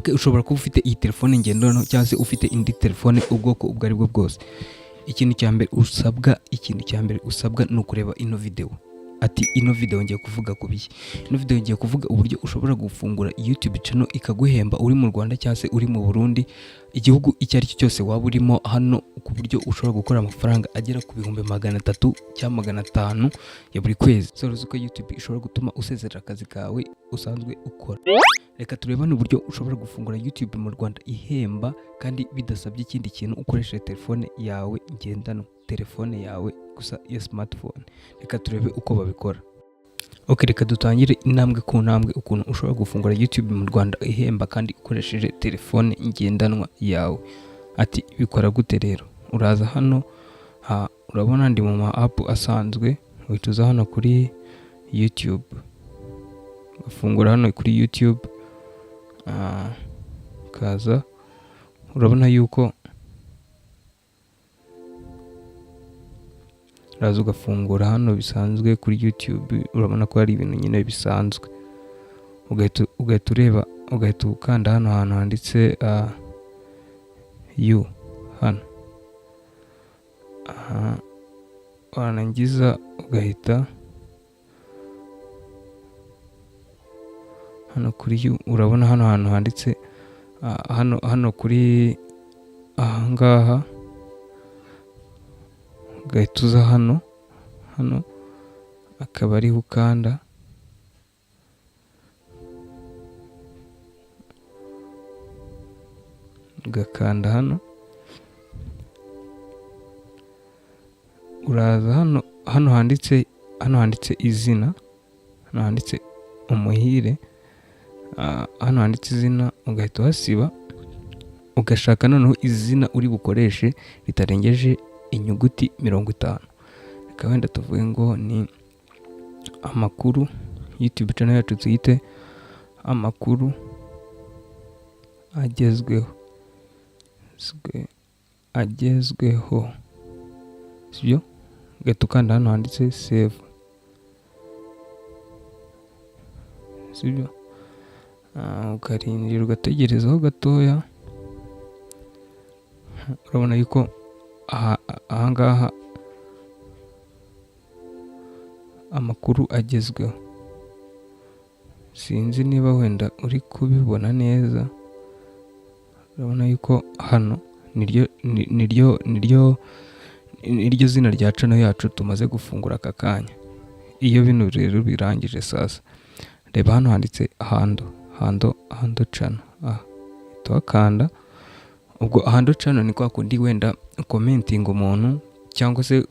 Okay, ushobora kuba ufite iyi telefone ngendanwa cyangwa se ufite indi telefone ubwoko ubwo ari bwo bwose. Ikintu cya mbere usabwa ni ukureba ino video. Ati: "Ino video ngiye kuvuga ku biki?" Ino video ngiye kuvuga uburyo ushobora gufungura YouTube channel ikaguhemba uri mu Rwanda cyangwa se uri mu Burundi, igihugu icyo ari cyo cyose waba urimo hano, ku buryo ushobora gukora amafaranga agera ku 300,000 cyangwa 500 ya buri kwezi. So uzi ko YouTube ishobora gutuma usezerera akazi kawe usanzwe ukora. Reka turebane uburyo ushobora gufungura YouTube mu Rwanda ihemba kandi bidasabye ikindi kintu, ukoresheje telefone yawe ngendanwa, telefone yawe gusa ya smartphone. Reka turebe uko babikora. Ok, reka dutangire intambwe ku ntambwe ukuntu ushobora gufungura YouTube mu Rwanda ihemba kandi ukoresheje telefone ngendanwa yawe. Ati: "Bikora gute rero?" Uraza hano, urabona ndi mu ma app asanzwe, uhita uza hano kuri YouTube, ugafungura hano kuri YouTube, ukaza urabona yuko uraza ugafungura hano bisanzwe kuri YouTube. Urabona ko hari ibintu nyine bisanzwe, ugahita ureba, ugahita ukanda hano hantu handitse U hano. Aha warangiza ugahita hano kuri U, urabona hano hantu handitse hano kuri ahangaha, ugahita uza hano akaba ariho ukanda. Ugakanda hano, uraza hano handitse izina, hano handitse Umuhire, hano handitse izina ugahita uhasiba, ugashaka noneho izina uri bukoreshe ritarengeje inyuguti 50. Reka wenda tuvuge ngo ni amakuru, YouTube channel yacu tuyite Amakuru Agezweho, agezweho, sibyo? Ugahita ukanda hano handitse save, sibyo? Ukarindira, ugategerezaho gatoya. Urabona yuko ahangaha Amakuru Agezweho, sinzi niba wenda uri kubibona neza. Urabona yuko hano niryo zina rya channel yacu tumaze gufungura aka kanya. Iyo bino rero birangije, sasa reba hano handitse handle channel, aha tuhakanda. Ubwo handle channel ni kwa kundi wenda commenting umuntu cyangwa se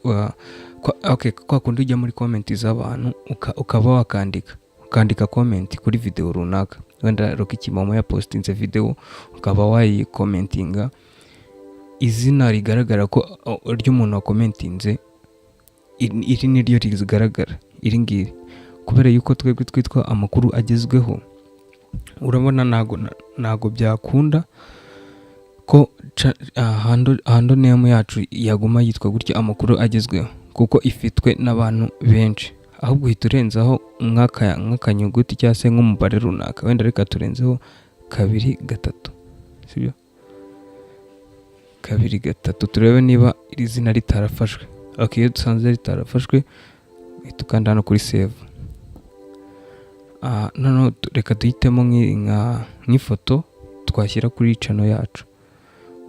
okay, kwa kundi ujya muri comment z'abantu ukaba ukandika comment kuri video runaka. Wenda Rocky Kimomo yapostinze video, ukaba wayicommentinga. Izina rigaragara ko ry'umuntu wacommentinze, iri ni ryo rigaragara, iri ngiri, kubera yuko twebwe twitwa Amakuru Agezweho. Urabona ntago byakunda ko handle name yacu yaguma yitwa gutya, Amakuru Agezweho, kuko ifitwe n'abantu benshi. Ahubwo uhita urenzaho nk'akanyuguti cyangwa se nk'umubare runaka. Wenda reka turenzeho kabiri gatatu, sibyo? Kabiri gatatu, turebe niba iri zina ritarafashwe. Ok, iyo dusanze ritarafashwe, uhita ukanda hano kuri save. Noneho reka duhitemo nk'ifoto twashyira kuri channel yacu.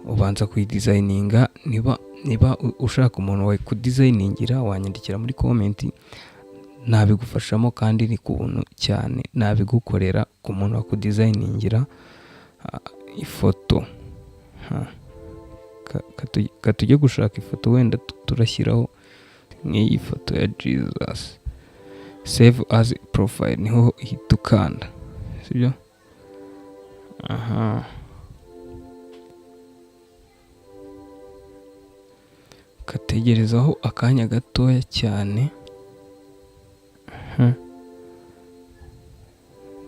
Ubanza kuyidesigninga. Niba ushaka umuntu wakudesigningira, wanyandikira muri comment, nabigufashamo kandi ni ku buntu cyane. Nabigukorera ku muntu wakudesigningira ifoto. Katujye gushaka ifoto, wenda turashyiraho nk'iyi foto ya Jesus. Save as profile niho uhita ukanda, sibyo? Aha ugategerezaho akanya gatoya cyane.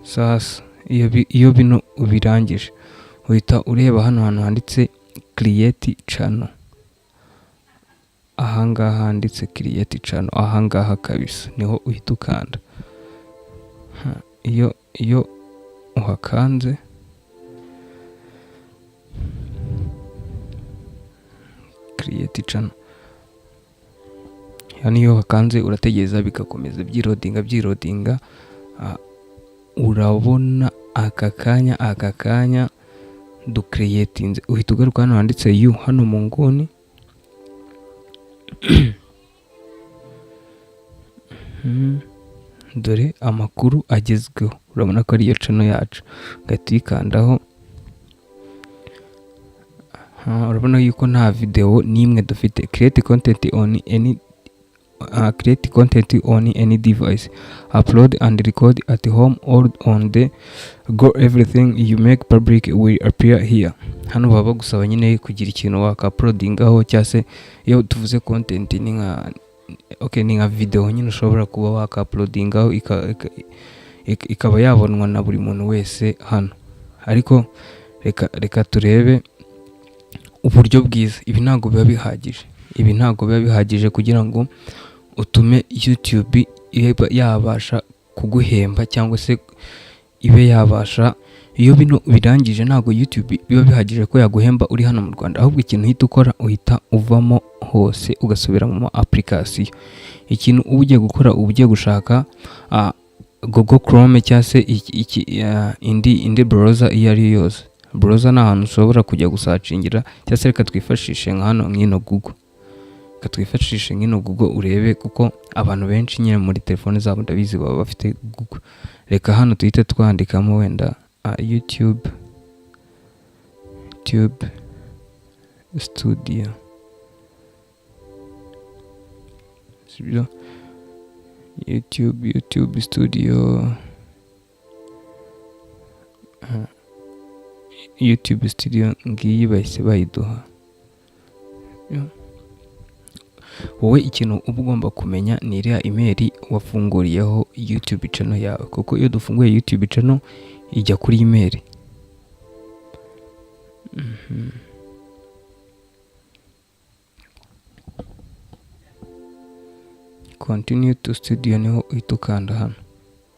Sasa iyo bino ubirangije, uhita ureba hano hantu handitse create channel, ahangaha handitse create channel, ahangaha kabisa niho uhita ukanda. Iyo uhakanze Create channel. Hano iyo wakanze urategereza bigakomeza byiloadinga, byiloadinga. Urabona aka kanya ducreatinze. Uhita ugaruka hano handitse you, hano mu nguni. Dore amakuru agezweho, urabona ko ariyo channel yacu, ugahita uyikandaho. Urabona yuko nta video n'imwe dufite. Create content on any device, upload and record at home or on the go. Everything you make public will appear here. Hano baba bagusaba nyine kugira ikintu wakauploadingaho, cyangwa se iyo tuvuze content ni nka, okay, ni nka video nyine ushobora kuba wakauploadingaho ikaba yabonwa na buri muntu wese hano. Ariko reka turebe uburyo bwiza. Ibi ntabwo biba bihagije, ibi ntabwo biba bihagije kugira ngo utume YouTube ibe yabasha kuguhemba cyangwa se ibe yabasha. Iyo bino birangije, ntabwo YouTube biba bihagije ko yaguhemba uri hano mu Rwanda. Ahubwo ikintu uhita ukora, uhita uvamo hose ugasubira mu ma application. Ikintu uba ugiye gukora, uba ugiye gushaka Google Chrome cyangwa se indi browser iyo ari yo yose. Browser ni ahantu ushobora kujya gusearchingira, cyangwa se reka twifashishe nka hano nk'ino Google, reka twifashishe nk'ino Google urebe, kuko abantu benshi nyine muri telefone zabo ndabizi baba bafite Google. Reka hano tuhite twandikamo wenda YouTube Studio, sibyo? YouTube Studio, YouTube Studio ngiyi, bahise bayiduha. Wowe ikintu uba ugomba kumenya ni iriya email wafunguriyeho YouTube channel yawe, kuko iyo dufunguye YouTube channel ijya kuri email. Continue to Studio niho uhita ukanda hano.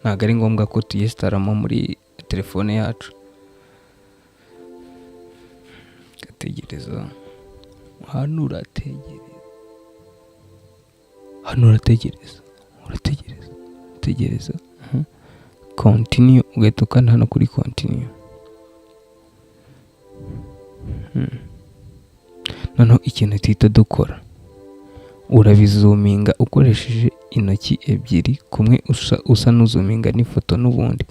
Ntabwo ari ngombwa ko tuyinstallamo muri telefone yacu. Gategereza hano, urategereza hano, urategereza, urategereza, utegereza. Continue, ugahita ukanda hano kuri continue. Noneho ikintu tuhita dukora, urabizoominga ukoresheje intoki ebyiri kumwe, usa n'uzoominga n'ifoto n'ubundi,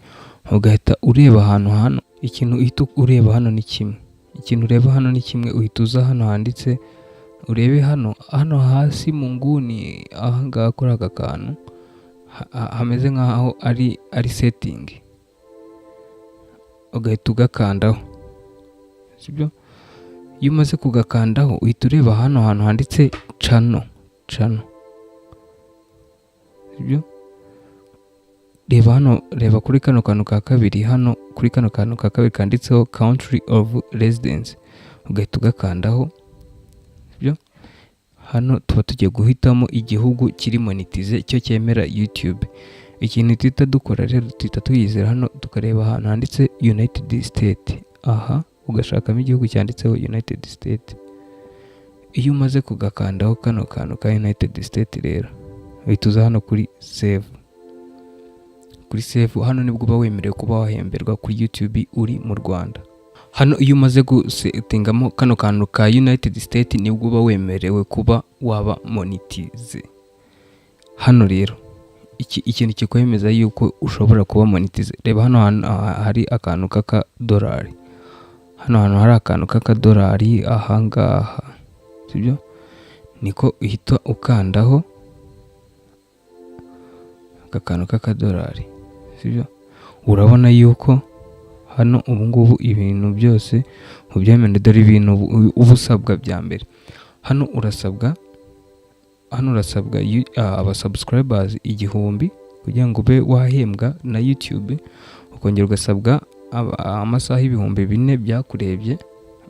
ugahita ureba ahantu hano. Ikintu uhita ureba hano ni kimwe, ikintu ureba hano ni kimwe. Uhita uza hano handitse, urebe hano hasi mu nguni aha ngaha kuri aka kantu hameze nk'aho ari setting, ugahita ugakandaho, sibyo? Iyo umaze kugakandaho, uhita ureba hano hantu handitse channel, channel, sibyo? Reba hano, reba kuri kano kantu ka kabiri hano, kuri kano kantu ka kabiri kanditseho country of residence, ugahita ugakandaho, sibyo? Hano tuba tugiye guhitamo igihugu kiri monetize, cyo cyemera YouTube. Ikintu tuhita dukora rero, tuhita tuyizera hano, tukareba ahantu handitse United State aha, ugashakamo igihugu cyanditseho United State. Iyo umaze kugakandaho kano kantu ka United State rero, uhita uza hano kuri save. Kuri save hano nibwo uba wemerewe kuba wahemberwa kuri YouTube uri mu Rwanda. Hano iyo umaze gusettingamo kano kantu ka United State, nibwo uba wemerewe kuba waba monetize. Hano rero ikintu kikwemeza yuko ushobora kuba monetize, reba hano hantu hari akantu k'akadolari, hano hantu hari akantu k'akadolari ahangaha, sibyo? Niko uhita ukandaho aka kantu k'akadolari, sibyo? Urabona yuko hano ubu ngubu ibintu byose ubyemera. Dore ibintu uba usabwa bya mbere hano. Urasabwa aba subscribers 1000 kugira ngo ube wahembwa na YouTube, ukongera ugasabwa amasaha 4000 byakurebye,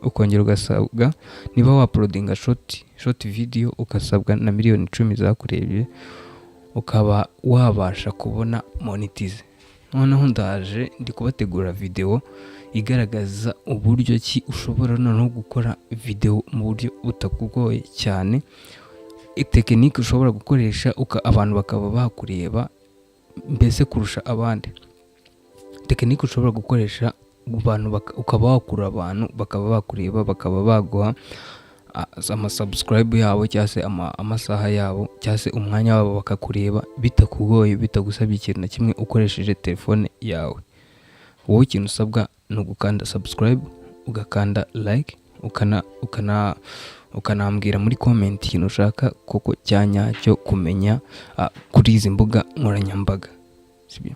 ukongera ugasabwa niba wauploadinga short video, ugasabwa na miliyoni 10 zakurebye, ukaba wabasha kubona monetize. Noneho ndaje ndi kubategura video. igaragaza uburyo ki ushobora noneho gukora video mu buryo butakugoye cyane, tekinike ushobora gukoresha abantu bakaba bakureba mbese kurusha abandi, tekinike ushobora gukoresha abantu ukaba wakurura abantu bakaba bakureba, bakaba baguha amasubscribe yabo cyangwa se amasaha yabo cyangwa se umwanya wabo, bakakureba bitakugoye, bitagusabye ikintu na kimwe, ukoresheje telefone yawe. Wowe ikintu usabwa ni ugukanda subscribe, ugakanda like, ukanambwira muri comment ikintu ushaka koko cya nyacyo kumenya kuri izi mbuga nkoranyambaga, sibyo?